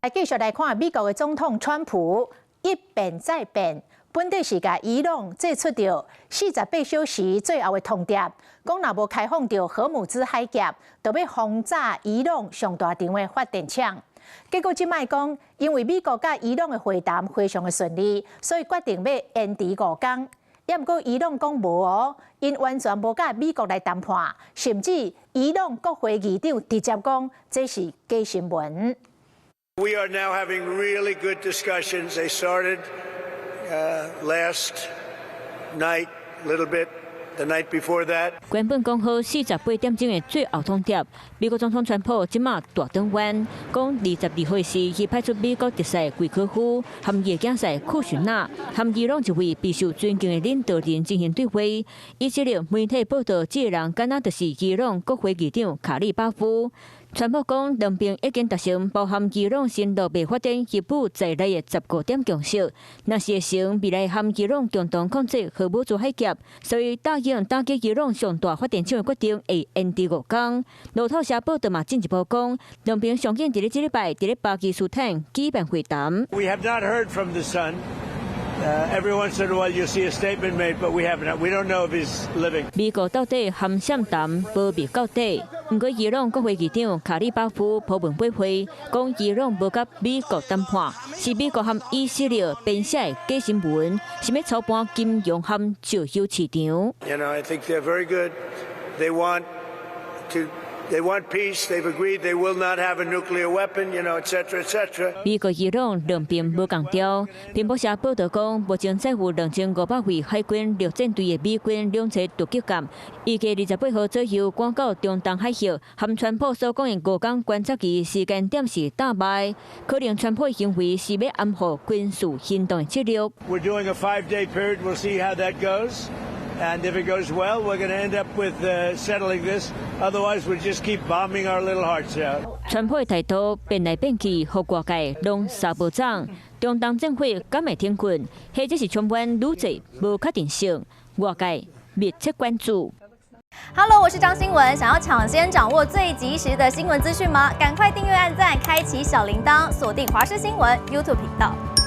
來繼續來看美國的總統川普一變再變，本底是共伊朗祭出著48小時最後的通牒，講若無開放著荷姆茲海峽，就欲轟炸伊朗上大場的發電廠。結果這擺講，因為美國佮伊朗的會談非常的順利，所以決定欲延遲5工。也毋過伊朗講無哦，𪜶完全無佮美國來談判，甚至伊朗國會議長直接講這是假新聞。 We are now having really good discussions. They started last night, a little bit, the night before that. 原本講好48點鐘的最後通牒，美國總統川普這馬大轉彎，講22號時，伊派出美國特使惠科夫和伊的囝婿庫什納，和伊朗一位備受尊敬的領導人進行對話。以色列媒體報道，這个人敢若就是伊朗國會議長卡利巴夫。川普講，兩邊已經達成包含伊朗新諾未發展協議在內的10個點共識。若是會成未來和伊朗共同控制荷姆茲海峽，所以答應打擊伊朗上大發電廠的決定會延遲5工。路透社報道嘛進一步講，兩邊上緊佇咧這禮拜佇咧巴基斯坦舉辦會談。 We have not heard from the son. Every once in a while you see a statement made, but we haven't. We don't know if he's living. 美國到底含啥談保密到底？毋過伊朗國會議長卡利巴夫鋪文駁回，講伊朗無佮美國談判，是美國和以色列編寫的假新聞，是欲操盤金融和石油市場。 I think they're very good. They want peace. They've agreed they will not have a nuclear weapon, et cetera, et cetera. 美國伊朗兩邊無仝調。彭博社報道講，目前載有2500位海軍陸戰隊的美軍兩隻突擊艦，預計28號左右趕到中東海域，和川普所講的5工觀察期時間點是搭䆀，可能川普的行為是欲掩護軍事行動的策略。 We're doing a 5-day period. We'll see how that goes. And if it goes well, we're going to end up with settling this. Otherwise, we'll just keep bombing our little hearts out. 川普的態度變來變去，予外界攏捎無總。中東戰火敢會停困，或者是充滿愈濟無確定性，外界密切關注。 Hello，我是張新文。想要搶先掌握最及時的新聞資訊嗎？趕快訂閱、按讚、開啟小鈴鐺，鎖定華視新聞 YouTube 頻道。